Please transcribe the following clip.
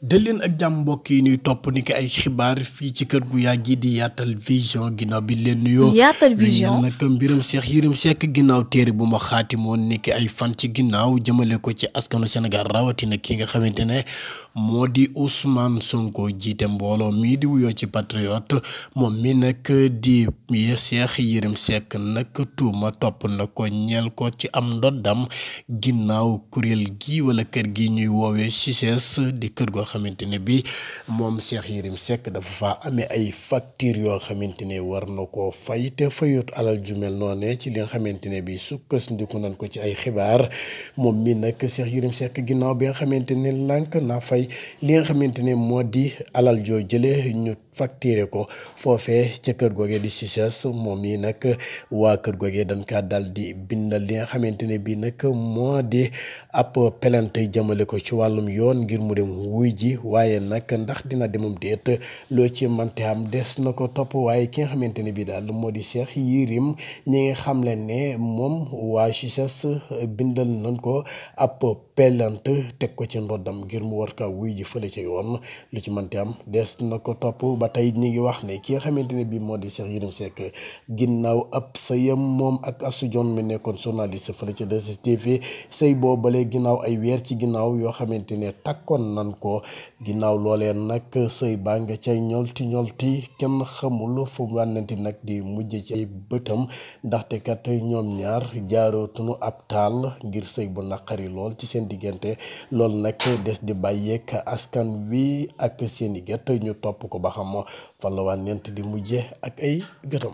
dal leen ak jàmm mbokk yi ñuy topp ni ki ay xibaar fii ci kër gu yaa gi di Yaatal Vision ginnaaw bi leen nuyoo. Yaatal Vision nag mbirum Cheikh Yérim Seck ginnaaw téere bu ma xaatimoon ni ki ay fan ci ginnaaw jëmale ko ci askanu Sénégal rawatina ki nga xamante ne moo di Ousmane Sonko jiite mbooloo mii di wuyoo ci Patriote moom mi nag di Cheikh Yérim Seck nag tuuma topp na ko ñeel ko ci am ndoddam ginnaaw kuréel gi wala kër gi ñuy woowee CICES di kër goo xamante ne bi moom Cheikh Yérim Seck dafa faa amee ay facture yoo xamante ne war na koo fay te fayut alal ju mel noone ci li nga xamante ne bi sukkandiku nañ ko ci ay xibaar moom mi nag Cheikh Yérim Seck ginnaaw bi nga xamante ne lànk naa fay li nga xamante ne moo di alal joo jële ñu facturé ko foofee ca kër googee di CICES moom yi nag waa kër googee dañ kaa dal di bindal li nga xamante ne bi nag moo di ab plainte jëmale ko ci wàllum yoon ngir mu dem wuy ji waaye nag ndax dina demum déet loo ci mante am des na ko topp waaye ki nga xamante ne bii daal moo di Cheikh Yérim ñi nga xam leen ne moom waa CICES bindal nañ ko ab plainte teg ko ci ndoddam ngir mu war kaa wuy ji fële ca yoon lu ci mante am des na ko topp ba tey ñi ngi wax ne ki nga xamante ne bii moo di Cheikh Yérim Seck ginnaaw ab sëyam moom ak Astou Dione mi nekkoon journaliste fële ca 2STV sëy boobale ginnaaw ay weer ci ginnaaw yoo xamante ne takkoon nan ko ginnaaw loolee nag sëy baa nga cay ñolti kenn xamul fu wànnanti nag di mujj ci ay bëtam ndaxte kat ñoom ñaar jaarootuñu ab taal ngir sëy bu naqari lool ci seen diggante loolu nag des di bàyyeek askan wi ak seeni gët ñu topp ko ba xam fan la wànnent di mujje ak ay gëtam